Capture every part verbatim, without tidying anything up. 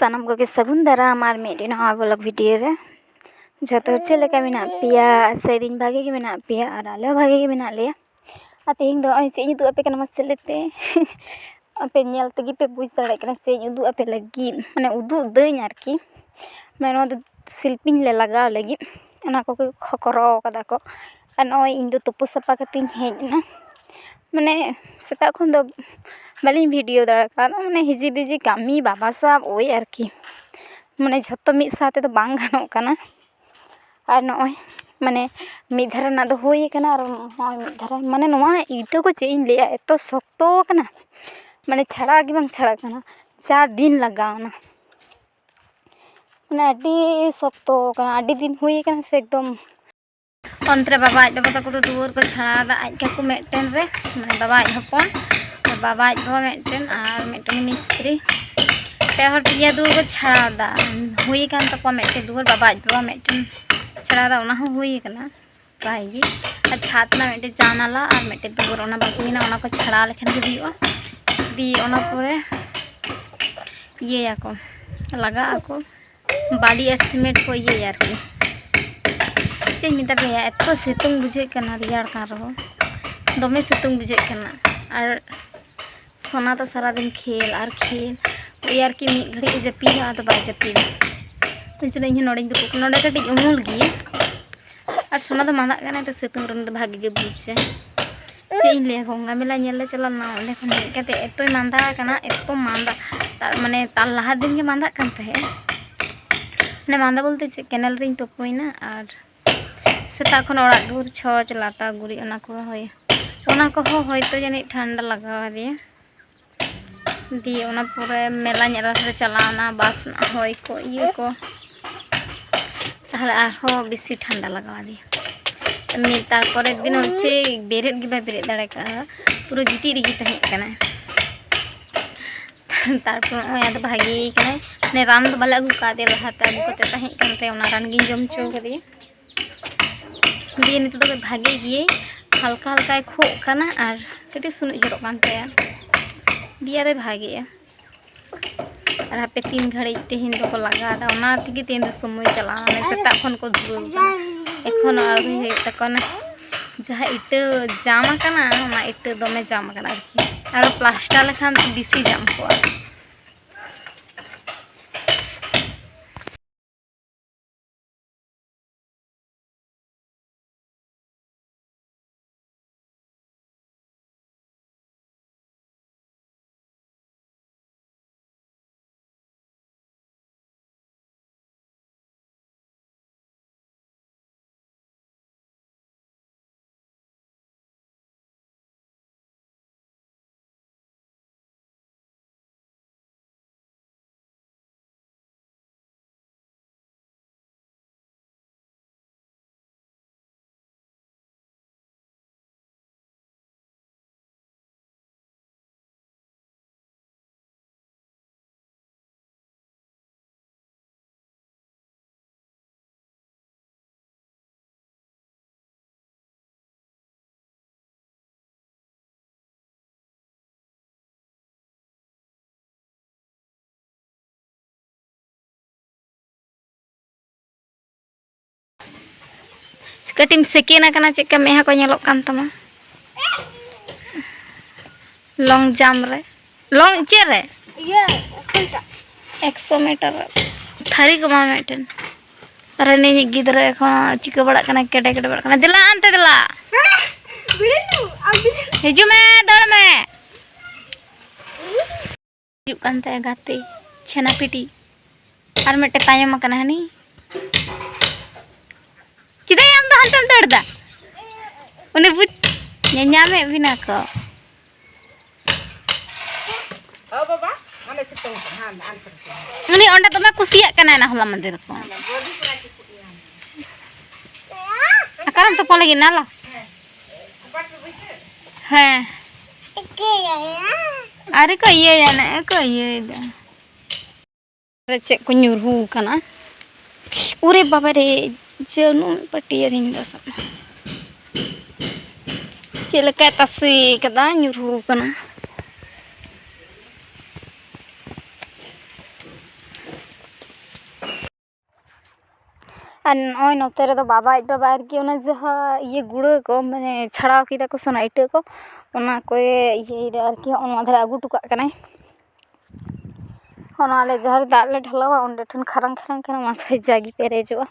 ᱥᱟᱱᱟᱢ ᱠᱚᱜᱮ ᱥᱟᱹᱜᱩᱱ ᱫᱟᱨᱟᱢ ᱟᱨ ᱢᱤᱫᱴᱮᱱ ᱱᱟᱣᱟ ᱵᱞᱚᱜ ᱵᱷᱤᱰᱤᱭᱳ ᱨᱮ᱾ ᱡᱚᱛᱚ ᱦᱚᱲ ᱪᱮᱫ ᱞᱮᱠᱟ ᱢᱮᱱᱟᱜ ᱯᱮᱭᱟ? ᱟᱥᱟᱭᱫᱟᱹᱧ ᱵᱷᱟᱜᱮ ᱜᱮ ᱢᱮᱱᱟᱜ ᱯᱮᱭᱟ ᱟᱨ ᱟᱞᱮ ᱦᱚᱸ ᱵᱷᱟᱜᱮ ᱜᱮ ᱢᱮᱱᱟᱜ ᱞᱮᱭᱟ᱾ ᱟᱨ ᱛᱮᱦᱮᱧ ᱫᱚ ᱱᱚᱜᱼᱚᱭ ᱪᱮᱫ ᱤᱧ ᱩᱫᱩᱜ ᱟᱯᱮ ᱠᱟᱱᱟ ᱢᱟᱥᱮ ᱞᱟᱹᱭ ᱯᱮ᱾ ᱟᱯᱮ ᱧᱮᱞ ᱛᱮᱜᱮ ᱯᱮ ᱵᱩᱡᱽ ᱫᱟᱲᱮᱭᱟᱜ ᱠᱟᱱᱟ ᱪᱮᱫ ᱤᱧ ᱩᱫᱩᱜ ᱟᱯᱮ ᱞᱟᱹᱜᱤᱫ, ᱢᱟᱱᱮ ᱩᱫᱩᱜ ᱫᱟᱹᱧ ᱟᱨᱠᱤ᱾ ᱢᱟᱱᱮ ᱱᱚᱣᱟ ᱫᱚ ᱥᱤᱞᱯᱤᱧ ᱞᱮ ᱞᱟᱜᱟᱣ ᱞᱟᱹᱜᱤᱫ, ᱚᱱᱟ ᱠᱚᱜᱮ ᱠᱷᱚᱠᱨᱚ ᱠᱟᱫᱟ ᱠᱚ᱾ ᱟᱨ ᱱᱚᱜᱼᱚᱭ ᱤᱧ ᱫᱚ ᱛᱩᱯᱩ ᱥᱟᱯᱷᱟ ᱠᱟᱛᱮᱧ ᱦᱮᱡ ᱮᱱᱟ, ᱢᱟᱱᱮ ᱥᱮᱛᱟᱜ ᱠᱷᱚᱱ ᱫᱚ ᱵᱟᱹᱞᱤᱧ ᱵᱷᱤᱰᱤᱭᱳ ᱫᱟᱲᱮ ᱠᱟᱣᱫᱟ, ᱢᱟᱱᱮ ᱦᱤᱡᱤ ᱵᱤᱡᱤ ᱠᱟᱹᱢᱤ ᱵᱟᱵᱟ ᱥᱟᱵ ᱳᱭ ᱟᱨᱠᱤ, ᱢᱟᱱᱮ ᱡᱷᱚᱛᱚ ᱢᱤᱫ ᱥᱟᱶ ᱛᱮᱫᱚ ᱵᱟᱝ ᱜᱟᱱᱚᱜ ᱠᱟᱱᱟ᱾ ᱟᱨ ᱱᱚᱜᱼᱚᱭ ᱢᱟᱱᱮ ᱢᱤᱫ ᱫᱷᱟᱨᱮ ᱨᱮᱱᱟᱜ ᱫᱚ ᱦᱩᱭ ᱠᱟᱱᱟ, ᱟᱨ ᱱᱚᱜᱼᱚᱭ ᱢᱤᱫ ᱫᱷᱟᱨᱮ, ᱢᱟᱱᱮ ᱱᱚᱣᱟ ᱤᱴᱟᱹ ᱠᱚ ᱪᱮᱫ ᱤᱧ ᱞᱟᱹᱭᱟ, ᱮᱛᱚ ᱥᱚᱠᱛᱚ ᱠᱟᱱᱟ, ᱢᱟᱱᱮ ᱪᱷᱟᱲᱟᱣ ᱜᱮ ᱵᱟᱝ ᱪᱷᱟᱲᱟᱜ ᱠᱟᱱᱟ᱾ ᱪᱟᱨ ᱫᱤᱱ ᱞᱟᱜᱟᱣ ᱮᱱᱟ, ᱢᱟᱱᱮ ᱟᱹᱰᱤ ᱥᱚᱠᱛᱚ ᱠᱟᱱᱟ, ᱟᱹᱰᱤ ᱫᱤᱱ ᱦᱩᱭ ᱠᱟᱱᱟ ᱥᱮ ᱮᱠᱫᱚᱢ᱾ ᱚᱱᱛᱮ ᱨᱮ ᱵᱟᱵᱟ ᱟᱡ ᱵᱟᱵᱟ ᱛᱟᱠᱚ ᱫᱚ ᱫᱩᱣᱟᱹᱨ ᱠᱚ ᱪᱷᱟᱲᱟᱣ ᱮᱫᱟ, ᱟᱡ ᱠᱟᱠᱩ ᱢᱤᱫᱴᱮᱱ ᱨᱮ, ᱢᱟᱱᱮ ᱵᱟᱵᱟ ᱟᱡ ᱦᱚᱯᱚᱱ, ᱵᱟᱵᱟ ᱟᱡ ᱵᱟᱵᱟ ᱢᱤᱫᱴᱮᱱ ᱟᱨ ᱢᱤᱫᱴᱮᱱ ᱢᱤᱥᱛᱨᱤ, ᱯᱮ ᱦᱚᱲ ᱯᱮᱭᱟ ᱫᱩᱣᱟᱹᱨ ᱠᱚ ᱪᱷᱟᱲᱟᱣ ᱮᱫᱟ᱾ ᱦᱩᱭ ᱟᱠᱟᱱ ᱛᱟᱠᱚᱣᱟ ᱢᱤᱫᱴᱮᱱ ᱫᱩᱣᱟᱹᱨ, ᱵᱟᱵᱟ ᱟᱡ ᱵᱟᱵᱟ ᱢᱤᱫᱴᱮᱱ ᱪᱷᱟᱲᱟᱣ ᱮᱫᱟ, ᱚᱱᱟ ᱦᱚᱸ ᱦᱩᱭ ᱟᱠᱟᱱᱟ ᱯᱨᱟᱭ ᱜᱮ᱾ ᱟᱨ ᱪᱷᱟᱫᱽ ᱨᱮᱱᱟᱜ ᱢᱤᱫᱴᱮᱱ ᱡᱟᱱᱟᱞᱟ ᱟᱨ ᱢᱤᱫᱴᱮᱱ ᱫᱩᱣᱟᱹᱨ, ᱚᱱᱟ ᱵᱟᱹᱠᱤ ᱢᱮᱱᱟᱜᱼᱟ, ᱚᱱᱟ ᱠᱚ ᱪᱷᱟᱲᱟᱣ ᱞᱮᱠᱷᱟᱱ ᱜᱮ ᱦᱩᱭᱩᱜᱼᱟ᱾ ᱫᱤᱭᱮ ᱚᱱᱟ ᱯᱚᱨᱮ ᱤᱭᱟᱹᱭᱟᱠᱚ, ᱞᱟᱜᱟᱜ ᱟᱠᱚ, ᱵᱟᱞᱤ ᱟᱨ ᱥᱤᱢᱮᱱᱴ ᱠᱚ ᱤᱭᱟᱹᱭᱟ ᱟᱨᱠᱤ᱾ ᱪᱮᱫ ᱤᱧ ᱢᱮᱛᱟ ᱯᱮᱭᱟ, ᱮᱛᱚ ᱥᱤᱛᱩᱝ ᱵᱩᱡᱷᱟᱹᱜ ᱠᱟᱱᱟ, ᱨᱮᱭᱟᱲ ᱠᱟᱱ ᱨᱮᱦᱚᱸ ᱫᱚᱢᱮ ᱥᱤᱛᱩᱝ ᱵᱩᱡᱷᱟᱹᱜ ᱠᱟᱱᱟ᱾ ᱟᱨ ᱥᱳᱱᱟ ᱫᱚ ᱥᱟᱨᱟᱫᱤᱱ ᱠᱷᱮᱞ ᱟᱨ ᱠᱷᱮᱞ, ᱳᱭ ᱟᱨᱠᱤ ᱢᱤᱫ ᱜᱷᱟᱹᱲᱤᱡ ᱮ ᱡᱟᱹᱯᱤᱫᱟ, ᱟᱫᱚ ᱵᱟᱭ ᱡᱟᱹᱯᱤᱫᱟ᱾ ᱚᱱᱟ ᱡᱚᱱᱱᱚ ᱤᱧ ᱦᱚᱸ ᱱᱚᱰᱮᱧ ᱫᱩᱲᱩᱵ ᱠᱟᱱᱟ, ᱱᱚᱰᱮ ᱠᱟᱹᱴᱤᱡ ᱩᱢᱩᱞ ᱜᱮᱭᱟ᱾ ᱟᱨ ᱥᱳᱱᱟ ᱫᱚ ᱢᱟᱸᱫᱟᱜ ᱠᱟᱱᱟᱭ, ᱛᱚ ᱥᱤᱛᱩᱝ ᱨᱮ ᱩᱱᱤ ᱫᱚ ᱵᱷᱟᱜᱮ ᱜᱮ ᱵᱩᱡᱟ᱾ ᱪᱮᱫ ᱤᱧ ᱞᱟᱹᱭᱟ, ᱜᱚᱝᱜᱟ ᱢᱮᱞᱟ ᱧᱮᱞ ᱞᱮ ᱪᱟᱞᱟᱣ ᱞᱮᱱᱟ, ᱚᱸᱰᱮ ᱠᱷᱚᱱ ᱦᱮᱡ ᱠᱟᱛᱮ ᱮᱛᱚᱭ ᱢᱟᱸᱫᱟ ᱠᱟᱱᱟ, ᱮᱛᱚ ᱢᱟᱸᱫᱟ᱾ ᱛᱟᱨ ᱢᱟᱱᱮ ᱛᱟᱨ ᱞᱟᱦᱟ ᱫᱤᱱ ᱜᱮ ᱢᱟᱸᱫᱟᱜ ᱠᱟᱱ ᱛᱟᱦᱮᱸᱜᱼᱟ᱾ ᱢᱟᱱᱮ ᱢᱟᱸᱫᱟ ᱵᱚᱞᱛᱮ ᱪᱮᱫ, ᱠᱮᱱᱮᱞ ᱨᱤᱧ ᱛᱩᱯᱩᱭᱮᱱᱟ ᱟᱨ ᱥᱮᱛᱟᱜ ᱠᱷᱚᱱ ᱚᱲᱟᱜ ᱫᱩᱣᱟᱹᱨ ᱪᱷᱚᱸᱪ ᱞᱟᱛᱟ ᱜᱩᱨᱤᱡ, ᱚᱱᱟ ᱠᱚ ᱦᱚᱭ, ᱚᱱᱟ ᱠᱚᱦᱚᱸ ᱦᱚᱭᱛᱳ ᱡᱟᱹᱱᱤᱡ ᱴᱷᱟᱱᱰᱟ ᱞᱟᱜᱟᱣ ᱟᱫᱮᱭᱟ᱾ ᱫᱤᱭᱮ ᱚᱱᱟ ᱯᱚᱨᱮ ᱢᱮᱞᱟ ᱧᱮᱞ ᱞᱮ ᱪᱟᱞᱟᱣ ᱮᱱᱟ, ᱵᱟᱥ ᱨᱮᱱᱟᱜ ᱦᱚᱭ ᱠᱚ, ᱤᱭᱟᱹ ᱠᱚ, ᱛᱟᱦᱞᱮ ᱟᱨᱦᱚᱸ ᱵᱮᱥᱤ ᱴᱷᱟᱱᱰᱟ ᱞᱟᱜᱟᱣ ᱟᱫᱮᱭᱟ᱾ ᱮᱢᱱᱤ ᱛᱟᱨᱯᱚᱨᱮᱨ ᱫᱤᱱ ᱦᱚᱪᱪᱷᱮ ᱵᱮᱨᱮᱫ ᱜᱮ ᱵᱟᱭ ᱵᱮᱨᱮᱫ ᱫᱟᱲᱮ ᱠᱟᱜᱼᱟ, ᱯᱩᱨᱟᱹ ᱜᱤᱛᱤᱡ ᱨᱮᱜᱮ ᱛᱟᱦᱮᱸ ᱠᱟᱱᱟᱭ᱾ ᱛᱟᱨᱯᱚᱨ ᱱᱚᱜᱼᱚᱭ ᱟᱫᱚ ᱵᱷᱟᱜᱮ ᱠᱟᱱᱟᱭ, ᱢᱟᱱᱮ ᱨᱟᱱ ᱫᱚ ᱵᱟᱞᱮ ᱟᱹᱜᱩ ᱠᱟᱣᱫᱮᱭᱟ, ᱞᱟᱦᱟᱛᱮ ᱟᱹᱜᱩ ᱠᱟᱛᱮ ᱛᱟᱦᱮᱸ ᱠᱟᱱ ᱛᱟᱭᱟ, ᱚᱱᱟ ᱨᱟᱱ ᱜᱤᱧ ᱡᱚᱢ ᱦᱚᱪᱚ ᱠᱟᱫᱮᱭᱟ᱾ ᱫᱤᱭᱮ ᱱᱤᱛᱚᱜ ᱫᱚ ᱵᱷᱟᱜᱮ ᱜᱮᱭᱟᱭ, ᱦᱟᱞᱠᱟ ᱦᱟᱞᱠᱟᱭ ᱠᱷᱩᱜ ᱠᱟᱱᱟ ᱟᱨ ᱠᱟᱹᱴᱤᱡ ᱥᱩᱱᱩᱡ ᱡᱚᱨᱚᱜ ᱠᱟᱱ ᱛᱟᱭᱟ, ᱫᱤᱭᱮ ᱟᱫᱚᱭ ᱵᱷᱟᱜᱮᱜᱼᱟ᱾ ᱟᱨ ᱦᱟᱯᱮ ᱛᱤᱱ ᱜᱷᱟᱹᱲᱤᱡ ᱛᱮᱦᱮᱧ ᱫᱚᱠᱚ ᱞᱟᱜᱟᱣ ᱮᱫᱟ, ᱚᱱᱟ ᱛᱮᱜᱮ ᱛᱮᱦᱮᱧ ᱫᱚ ᱥᱚᱢᱚᱭ ᱪᱟᱞᱟᱣ ᱮᱱᱟ᱾ ᱥᱮᱛᱟᱜ ᱠᱷᱚᱱ ᱠᱚ ᱫᱷᱩᱨᱟᱹᱣ ᱠᱟᱱᱟ, ᱮᱠᱷᱚᱱᱳ ᱟᱹᱣᱨᱤ ᱦᱩᱭᱩᱜ ᱛᱟᱠᱚᱣᱟ᱾ ᱚᱱᱟ ᱡᱟᱦᱟᱸ ᱤᱴᱟᱹ ᱡᱟᱢ ᱟᱠᱟᱱᱟ, ᱚᱱᱟ ᱤᱴᱟᱹ ᱫᱚᱢᱮ ᱡᱟᱢ ᱟᱠᱟᱱᱟ ᱟᱨᱠᱤ᱾ ᱟᱨᱚ ᱯᱞᱟᱥᱴᱟᱨ ᱞᱮᱠᱷᱟᱱ ᱵᱮᱥᱤ ᱡᱟᱢ ᱠᱚᱜᱼᱟ᱾ ᱠᱟᱹᱴᱤᱡ ᱮᱢ ᱥᱮᱠᱮᱱ ᱟᱠᱟᱱᱟ, ᱪᱮᱫ ᱞᱮᱠᱟ ᱢᱮᱫᱦᱟ ᱠᱚ ᱧᱮᱞᱚᱜ ᱠᱟᱱ ᱛᱟᱢᱟ? ᱞᱚᱝ ᱡᱟᱢᱯ ᱨᱮ, ᱞᱚᱝ ᱪᱮᱫ ᱨᱮ? ᱤᱭᱟᱹ, ᱚᱠᱚᱭᱴᱟᱜ? ᱮᱠᱥᱚ ᱢᱤᱴᱟᱨ ᱨᱮ᱾ ᱛᱷᱟᱹᱨᱤ ᱠᱚᱢᱟ ᱢᱤᱫᱴᱮᱱ᱾ ᱟᱨ ᱩᱱᱤ ᱜᱤᱫᱽᱨᱟᱹ ᱮᱠᱷᱚᱱ ᱪᱤᱠᱟᱹ ᱵᱟᱲᱟᱜ ᱠᱟᱱᱟ, ᱠᱮᱰᱮ ᱠᱮᱰᱮ ᱵᱟᱲᱟᱜ ᱠᱟᱱᱟ᱾ ᱫᱮᱞᱟ ᱟᱱᱛᱮ ᱫᱮᱞᱟ᱾ ᱵᱤᱲᱤ ᱧᱩ, ᱟᱢ ᱵᱤᱲᱤ ᱧᱩ᱾ ᱦᱤᱡᱩᱜ ᱢᱮ, ᱫᱟᱹᱲ ᱢᱮ᱾ ᱦᱤᱡᱩᱜ ᱠᱟᱱ ᱛᱟᱭᱟ ᱜᱟᱛᱮ, ᱪᱷᱮᱱᱟ ᱯᱤᱴᱤ᱾ ᱟᱨ ᱢᱤᱫᱴᱮᱱ ᱛᱟᱭᱚᱢ ᱟᱠᱟᱱᱟ ᱦᱟᱹᱱᱤ᱾ ᱪᱮᱫᱟᱜ ᱟᱢ ᱫᱚ ᱦᱟᱱᱛᱮᱢ ᱫᱟᱹᱲ ᱮᱫᱟ? ᱩᱱᱤ ᱵᱩᱡᱽ, ᱧᱮᱧᱟᱢᱮᱫ ᱵᱮᱱᱟ ᱠᱚ᱾ ᱚ ᱵᱟᱵᱟ, ᱚᱸᱰᱮ ᱥᱤᱛᱩᱝ ᱠᱟᱱᱟ, ᱦᱟᱸᱰᱮ, ᱦᱟᱸᱰᱮ ᱥᱤᱛᱩᱝ ᱠᱟᱱᱟ᱾ ᱩᱱᱤ ᱚᱸᱰᱮ ᱫᱚᱢᱮ ᱠᱩᱥᱤᱭᱟᱜ ᱠᱟᱱᱟᱭ ᱱᱟ ᱦᱚᱞᱟ ᱢᱟᱫᱷᱮᱨ ᱠᱷᱚᱱ᱾ ᱦᱟᱸᱰᱮ, ᱵᱚᱰᱤ ᱯᱩᱨᱟᱹ ᱪᱩᱯᱩᱫ ᱮᱱᱟ᱾ ᱚᱠᱟᱨᱮᱢ ᱛᱚᱯᱚᱞ ᱞᱟᱹᱜᱤᱫ, ᱱᱟᱞᱟ? ᱦᱮᱸ᱾ ᱠᱚᱯᱟᱴ ᱨᱮ ᱵᱟᱹᱭᱥᱟᱹᱣ? ᱦᱮᱸ᱾ ᱟᱹᱣᱨᱤ ᱠᱚ ᱤᱭᱟᱹᱭᱟ, ᱱᱮᱜᱼᱮ ᱠᱚ ᱤᱭᱟᱹᱭᱮᱫᱟ᱾ ᱨᱮ ᱪᱮᱫ ᱠᱚ ᱧᱩᱨᱦᱩ ᱟᱠᱟᱱᱟ᱾ ᱩᱨᱮ ᱵᱟᱵᱟ ᱨᱮ, ᱡᱟᱹᱱᱩᱢ ᱯᱟᱹᱴᱤᱭᱟᱹ ᱨᱤᱧ ᱫᱚ ᱥᱟᱵ᱾ ᱪᱮᱫ ᱞᱮᱠᱟᱭ ᱛᱟᱥᱮ ᱠᱟᱫᱟ, ᱧᱩᱨᱦᱩ ᱟᱠᱟᱱᱟ᱾ ᱟᱨ ᱱᱚᱜᱼᱚᱭ ᱱᱚᱛᱮ ᱨᱮᱫᱚ ᱵᱟᱵᱟ ᱟᱡ ᱵᱟᱵᱟ ᱟᱨᱠᱤ ᱚᱱᱟ ᱡᱟᱦᱟᱸ ᱤᱭᱟᱹ ᱜᱩᱲᱟᱹ ᱠᱚ, ᱢᱟᱱᱮ ᱪᱷᱟᱲᱟᱣ ᱠᱮᱫᱟ ᱠᱚ ᱥᱮ ᱚᱱᱟ ᱤᱴᱟᱹ ᱠᱚ, ᱚᱱᱟ ᱠᱚᱭᱮ ᱤᱭᱟᱹᱭᱮᱫᱟ ᱟᱨᱠᱤ, ᱦᱚᱸᱜᱼᱚ ᱱᱚᱣᱟ ᱫᱷᱟᱨᱮ ᱟᱹᱜᱩ ᱦᱚᱴᱚ ᱠᱟᱜ ᱠᱟᱱᱟᱭ᱾ ᱦᱚᱸᱜᱼᱚ ᱱᱚᱣᱟ ᱟᱞᱮ ᱡᱟᱦᱟᱸ ᱨᱮ ᱫᱟᱜ ᱞᱮ ᱰᱷᱟᱞᱟᱣᱟ, ᱚᱸᱰᱮ ᱴᱷᱮᱱ ᱠᱷᱟᱨᱟᱝ ᱠᱷᱟᱨᱟᱝ ᱠᱟᱱᱟ, ᱚᱱᱟ ᱠᱚᱨᱮ ᱡᱟᱜᱮ ᱯᱮᱨᱮᱡᱚᱜᱼᱟ,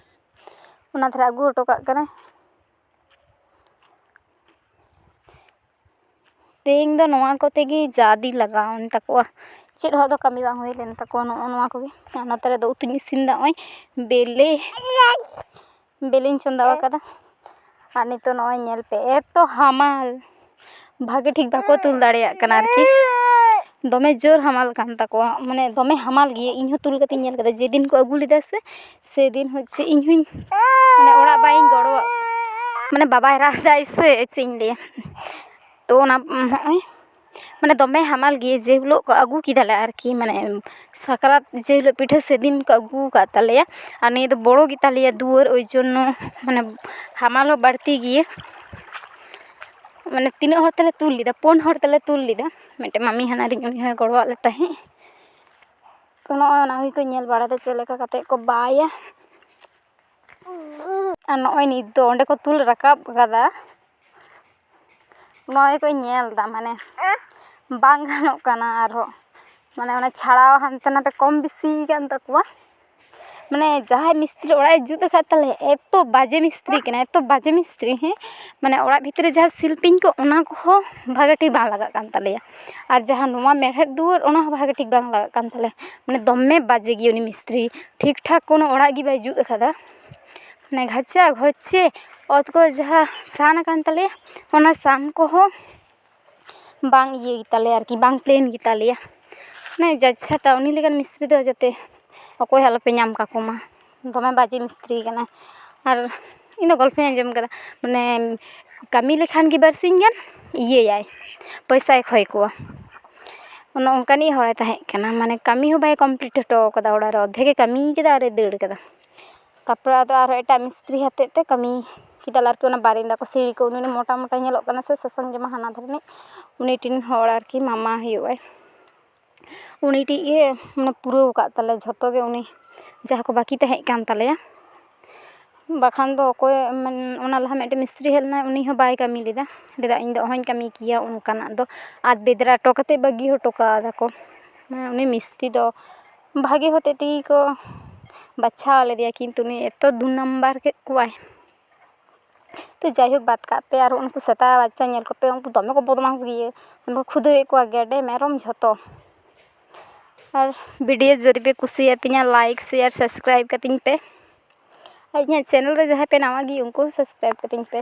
ᱚᱱᱟ ᱫᱷᱟᱨᱮ ᱟᱹᱜᱩ ᱦᱚᱴᱚ ᱠᱟᱜ ᱠᱟᱱᱟᱭ᱾ ᱛᱮᱦᱮᱧ ᱫᱚ ᱱᱚᱣᱟ ᱠᱚᱛᱮ ᱜᱮ ᱡᱟ ᱫᱤᱱ ᱞᱟᱜᱟᱣᱮᱱ ᱛᱟᱠᱚᱣᱟ, ᱪᱮᱫ ᱦᱚᱸ ᱫᱚ ᱠᱟᱹᱢᱤ ᱵᱟᱝ ᱦᱩᱭ ᱞᱮᱱ ᱛᱟᱠᱚᱣᱟ᱾ ᱱᱚᱜᱼᱚ ᱱᱚᱣᱟ ᱠᱚᱜᱮ᱾ ᱟᱨ ᱱᱚᱛᱮ ᱨᱮᱫᱚ ᱩᱛᱩᱧ ᱤᱥᱤᱱ ᱮᱫᱟ, ᱱᱚᱜᱼᱚᱭ ᱵᱮᱞᱮ, ᱵᱮᱞᱮᱧ ᱪᱚᱸᱫᱟ ᱟᱠᱟᱫᱟ᱾ ᱟᱨ ᱱᱤᱛᱚᱜ ᱱᱚᱜᱼᱚᱭ ᱧᱮᱞ ᱯᱮ, ᱮᱛᱚ ᱦᱟᱢᱟᱞ, ᱵᱷᱟᱜᱮ ᱴᱷᱤᱠ ᱵᱟᱠᱚ ᱛᱩᱞ ᱫᱟᱲᱮᱭᱟᱜ ᱠᱟᱱᱟ ᱟᱨᱠᱤ, ᱫᱚᱢᱮ ᱡᱳᱨ ᱦᱟᱢᱟᱞ ᱠᱟᱱ ᱛᱟᱠᱚᱣᱟ, ᱢᱟᱱᱮ ᱫᱚᱢᱮ ᱦᱟᱢᱟᱞ ᱜᱮᱭᱟ᱾ ᱤᱧ ᱦᱚᱸ ᱛᱩᱞ ᱠᱟᱛᱮᱧ ᱧᱮᱞ ᱠᱮᱫᱟ, ᱡᱮᱫᱤᱱ ᱠᱚ ᱟᱹᱜᱩ ᱞᱮᱫᱟ ᱥᱮ, ᱥᱮᱫᱤᱱ ᱦᱚᱪᱪᱷᱮ ᱤᱧ ᱦᱚᱸᱧ, ᱢᱟᱱᱮ ᱚᱲᱟᱜ ᱵᱟᱭᱤᱧ ᱜᱚᱲᱚᱣᱟᱜ, ᱢᱟᱱᱮ ᱵᱟᱵᱟᱭ ᱨᱟᱜ ᱫᱟᱭ ᱥᱮ ᱪᱮᱫ ᱤᱧ ᱞᱟᱹᱭᱟ, ᱛᱚ ᱚᱱᱟ ᱱᱚᱜᱼᱚᱭ ᱢᱟᱱᱮ ᱫᱚᱢᱮ ᱦᱟᱢᱟᱞ ᱜᱮ᱾ ᱡᱮ ᱦᱤᱞᱳᱜ ᱠᱚ ᱟᱹᱜᱩ ᱠᱮᱫᱟᱞᱮ ᱟᱨᱠᱤ, ᱢᱟᱱᱮ ᱥᱟᱠᱨᱟᱛ ᱡᱮ ᱦᱤᱞᱳᱜ ᱯᱤᱴᱷᱟᱹ, ᱥᱮᱫᱤᱱ ᱠᱚ ᱟᱹᱜᱩ ᱟᱠᱟᱫ ᱛᱟᱞᱮᱭᱟ᱾ ᱟᱨ ᱱᱤᱭᱟᱹ ᱫᱚ ᱵᱚᱲᱚ ᱜᱮᱛᱟᱞᱮᱭᱟ ᱫᱩᱣᱟᱹᱨ, ᱳᱭ ᱡᱚᱱᱱᱚ ᱢᱟᱱᱮ ᱦᱟᱢᱟᱞ ᱦᱚᱸ ᱵᱟᱹᱲᱛᱤ ᱜᱮᱭᱟ᱾ ᱢᱟᱱᱮ ᱛᱤᱱᱟᱹᱜ ᱦᱚᱲ ᱛᱮᱞᱮ ᱛᱩᱞ ᱞᱮᱫᱟ? ᱯᱩᱱ ᱦᱚᱲ ᱛᱮᱞᱮ ᱛᱩᱞ ᱞᱮᱫᱟ᱾ ᱢᱤᱫᱴᱮᱱ ᱢᱟᱢᱤ ᱦᱟᱱᱟᱨᱤᱧ, ᱩᱱᱤ ᱦᱚᱸᱭ ᱜᱚᱲᱚᱣᱟᱜ ᱞᱮ ᱛᱟᱦᱮᱸᱫ᱾ ᱛᱚ ᱱᱚᱜᱼᱚᱭ ᱚᱱᱟ ᱜᱮᱠᱚ ᱧᱮᱞ ᱵᱟᱲᱟᱭᱮᱫᱟ, ᱪᱮᱫ ᱞᱮᱠᱟ ᱠᱟᱛᱮᱫ ᱠᱚ ᱵᱟᱭᱟ᱾ ᱟᱨ ᱱᱚᱜᱼᱚᱭ ᱱᱤᱛ ᱫᱚ ᱚᱸᱰᱮ ᱠᱚ ᱛᱩᱞ ᱨᱟᱠᱟᱵ ᱠᱟᱫᱟ᱾ ᱱᱚᱜᱼᱚᱭ ᱠᱚ ᱧᱮᱞ ᱮᱫᱟ, ᱢᱟᱱᱮ ᱵᱟᱝ ᱜᱟᱱᱚᱜ ᱠᱟᱱᱟ ᱟᱨᱦᱚᱸ, ᱢᱟᱱᱮ ᱚᱱᱟ ᱪᱷᱟᱲᱟᱣ ᱦᱟᱱᱛᱮ ᱱᱟᱛᱮ ᱠᱚᱢ ᱵᱮᱥᱤ ᱠᱟᱱ ᱛᱟᱠᱚᱣᱟ᱾ ᱢᱟᱱᱮ ᱡᱟᱦᱟᱸᱭ ᱢᱤᱥᱛᱨᱤ ᱚᱲᱟᱜ ᱮ ᱡᱩᱛ ᱟᱠᱟᱫ ᱛᱟᱞᱮᱭᱟ, ᱮᱛᱚ ᱵᱟᱡᱮ ᱢᱤᱥᱛᱨᱤ ᱠᱟᱱᱟᱭ, ᱮᱛᱚ ᱵᱟᱡᱮ ᱢᱤᱥᱛᱨᱤ, ᱦᱮᱸ, ᱢᱟᱱᱮ ᱚᱲᱟᱜ ᱵᱷᱤᱛᱨᱤ ᱨᱮ ᱡᱟᱦᱟᱸ ᱥᱤᱞᱯᱤᱧ ᱠᱚ, ᱚᱱᱟ ᱠᱚᱦᱚᱸ ᱵᱷᱟᱜᱮ ᱴᱷᱤᱠ ᱵᱟᱝ ᱞᱟᱜᱟᱜ ᱠᱟᱱ ᱛᱟᱞᱮᱭᱟ᱾ ᱟᱨ ᱡᱟᱦᱟᱸ ᱱᱚᱣᱟ ᱢᱮᱲᱦᱮᱫ ᱫᱩᱣᱟᱹᱨ, ᱚᱱᱟ ᱦᱚᱸ ᱵᱷᱟᱜᱮ ᱴᱷᱤᱠ ᱵᱟᱝ ᱞᱟᱜᱟᱜ ᱠᱟᱱ ᱛᱟᱞᱮᱭᱟ᱾ ᱢᱟᱱᱮ ᱫᱚᱢᱮ ᱵᱟᱡᱮ ᱜᱮ ᱩᱱᱤ ᱢᱤᱥᱛᱨᱤ, ᱴᱷᱤᱠ ᱴᱷᱟᱠ ᱠᱳᱱᱳ ᱚᱲᱟᱜ ᱜᱮ ᱵᱟᱭ ᱡᱩᱛ ᱟᱠᱟᱫᱟ᱾ ᱢᱟᱱᱮ ᱜᱷᱟᱪᱟ ᱜᱷᱚᱪᱪᱮ ᱚᱛ ᱠᱚ ᱡᱟᱦᱟᱸ ᱥᱟᱱ ᱟᱠᱟᱱ ᱛᱟᱞᱮᱭᱟ, ᱚᱱᱟ ᱥᱟᱱ ᱠᱚᱦᱚᱸ ᱵᱟᱝ ᱤᱭᱟᱹ ᱜᱮᱛᱟᱞᱮᱭᱟ ᱟᱨᱠᱤ, ᱵᱟᱝ ᱯᱞᱮᱱ ᱜᱮᱛᱟᱞᱮᱭᱟ᱾ ᱢᱟᱱᱮ ᱡᱟᱪᱪᱷᱟ ᱛᱟ ᱩᱱᱤ ᱞᱮᱠᱟᱱ ᱢᱤᱥᱛᱨᱤ ᱫᱚ ᱡᱟᱛᱮ ᱚᱠᱚᱭ ᱦᱚᱸ ᱟᱞᱚᱯᱮ ᱧᱟᱢ ᱠᱟᱠᱚ ᱢᱟ, ᱫᱚᱢᱮ ᱵᱟᱡᱮ ᱢᱤᱥᱛᱨᱤ ᱠᱟᱱᱟᱭ᱾ ᱟᱨ ᱤᱧ ᱫᱚ ᱜᱚᱞᱯᱚᱧ ᱟᱸᱡᱚᱢ ᱠᱟᱫᱟ, ᱢᱟᱱᱮ ᱠᱟᱹᱢᱤ ᱞᱮᱠᱷᱟᱱ ᱜᱮ ᱵᱟᱨᱥᱤᱧ ᱜᱟᱱ ᱤᱭᱟᱹᱭᱟᱭ, ᱯᱚᱭᱥᱟᱭ ᱠᱷᱚᱭ ᱠᱚᱣᱟ᱾ ᱚᱱᱮ ᱚᱱᱠᱟᱱᱤᱡ ᱦᱚᱲᱮ ᱛᱟᱦᱮᱸ ᱠᱟᱱᱟ, ᱢᱟᱱᱮ ᱠᱟᱹᱢᱤ ᱦᱚᱸ ᱵᱟᱭ ᱠᱚᱢᱯᱞᱤᱴ ᱦᱚᱴᱚ ᱠᱟᱫᱟ, ᱚᱲᱟᱜ ᱨᱮ ᱚᱨᱫᱷᱮᱠ ᱮ ᱠᱟᱹᱢᱤ ᱠᱟᱫᱟ ᱟᱨᱮ ᱫᱟᱹᱲ ᱠᱟᱫᱟ᱾ ᱛᱟᱨᱯᱚᱨᱮ ᱟᱫᱚ ᱟᱨᱦᱚᱸ ᱮᱴᱟᱜ ᱢᱤᱥᱛᱨᱤ ᱦᱚᱛᱮᱡ ᱛᱮ ᱠᱟᱹᱢᱤ ᱠᱮᱫᱟᱞᱮ ᱟᱨᱠᱤ, ᱚᱱᱟ ᱵᱟᱨᱮᱱᱫᱟ ᱠᱚ, ᱥᱤᱲᱤ ᱠᱚ, ᱩᱱᱤ ᱩᱱᱤ ᱢᱚᱴᱟ ᱢᱚᱴᱟ ᱧᱮᱞᱚᱜ ᱠᱟᱱᱟ ᱥᱮ, ᱥᱟᱥᱟᱝ ᱡᱟᱢᱟ ᱦᱟᱱᱟ ᱫᱷᱟᱨᱮ ᱨᱤᱱᱤᱡ, ᱩᱱᱤ ᱴᱤᱱ ᱦᱚᱲ ᱟᱨᱠᱤ ᱢᱟᱢᱟ ᱦᱩᱭᱩᱜᱼᱟᱭ᱾ ᱩᱱᱤ ᱴᱤᱡ ᱜᱮ ᱢᱟᱱᱮ ᱯᱩᱨᱟᱹᱣ ᱟᱠᱟᱫ ᱛᱟᱞᱮ ᱡᱷᱚᱛᱚ ᱜᱮ, ᱩᱱᱤ ᱡᱟᱦᱟᱸ ᱠᱚ ᱵᱟᱹᱠᱤ ᱛᱟᱦᱮᱸ ᱠᱟᱱ ᱛᱟᱞᱮᱭᱟ᱾ ᱵᱟᱠᱷᱟᱱ ᱫᱚ ᱚᱠᱚᱭ, ᱢᱟᱱᱮ, ᱚᱱᱟ ᱞᱟᱦᱟ ᱢᱤᱫᱴᱮᱱ ᱢᱤᱥᱛᱨᱤ ᱦᱮᱡ ᱞᱮᱱᱟᱭ, ᱩᱱᱤ ᱦᱚᱸ ᱵᱟᱭ ᱠᱟᱹᱢᱤ ᱞᱮᱫᱟ᱾ ᱞᱟᱹᱭᱫᱟ, "ᱤᱧ ᱫᱚ ᱚᱦᱚᱧ ᱠᱟᱹᱢᱤ ᱠᱮᱭᱟ ᱚᱱᱠᱟᱱᱟᱜ ᱫᱚ", ᱟᱨ ᱵᱮᱫᱽᱨᱟ ᱦᱚᱴᱚ ᱠᱟᱛᱮᱫ ᱵᱟᱹᱜᱤ ᱦᱚᱴᱚ ᱠᱟᱣᱫᱟ ᱠᱚ᱾ ᱢᱟᱱᱮ, ᱩᱱᱤ ᱢᱤᱥᱛᱨᱤ ᱫᱚ ᱵᱷᱟᱜᱮ ᱦᱚᱛᱮ ᱛᱮᱜᱮ ᱠᱚ ᱵᱟᱪᱷᱟᱣ ᱞᱮᱫᱮᱭᱟ, ᱠᱤᱱᱛᱩ ᱩᱱᱤ ᱮᱛᱚ ᱫᱩ ᱱᱟᱢᱵᱟᱨ ᱠᱮᱫ ᱠᱚᱣᱟᱭ᱾ ᱛᱚ, ᱡᱟᱭᱦᱳᱠ, ᱵᱟᱫ ᱠᱟᱜ ᱯᱮ᱾ ᱟᱨ ᱩᱱᱠᱩ ᱥᱮᱛᱟ ᱵᱟᱪᱪᱟ ᱧᱮᱞ ᱠᱚᱯᱮ, ᱩᱱᱠᱩ ᱫᱚᱢᱮ ᱠᱚ ᱵᱚᱫᱢᱟᱥ ᱜᱮᱭᱟ, ᱫᱚᱢᱮ ᱠᱚ ᱠᱷᱩᱫᱟᱹᱣᱮᱫ ᱠᱚᱣᱟ, ᱜᱮᱰᱮ ᱢᱮᱨᱚᱢ ᱡᱷᱚᱛᱚ᱾ ᱟᱨ ᱵᱷᱤᱰᱤᱭᱳ ᱡᱩᱫᱤ ᱯᱮ ᱠᱩᱥᱤᱭᱟᱛᱤᱧᱟ, ᱞᱟᱭᱤᱠ, ᱥᱮᱭᱟᱨ, ᱥᱟᱵᱥᱠᱨᱟᱭᱤᱵ ᱠᱟᱹᱛᱤᱧ ᱯᱮ᱾ ᱟᱨ ᱤᱧᱟᱹᱜ ᱪᱮᱱᱮᱞ ᱨᱮ ᱡᱟᱦᱟᱸᱭ ᱯᱮ ᱱᱟᱣᱟ ᱜᱮ, ᱩᱱᱠᱩ ᱦᱚᱸ ᱥᱟᱵᱥᱠᱨᱟᱭᱤᱵ ᱠᱟᱹᱛᱤᱧ ᱯᱮ᱾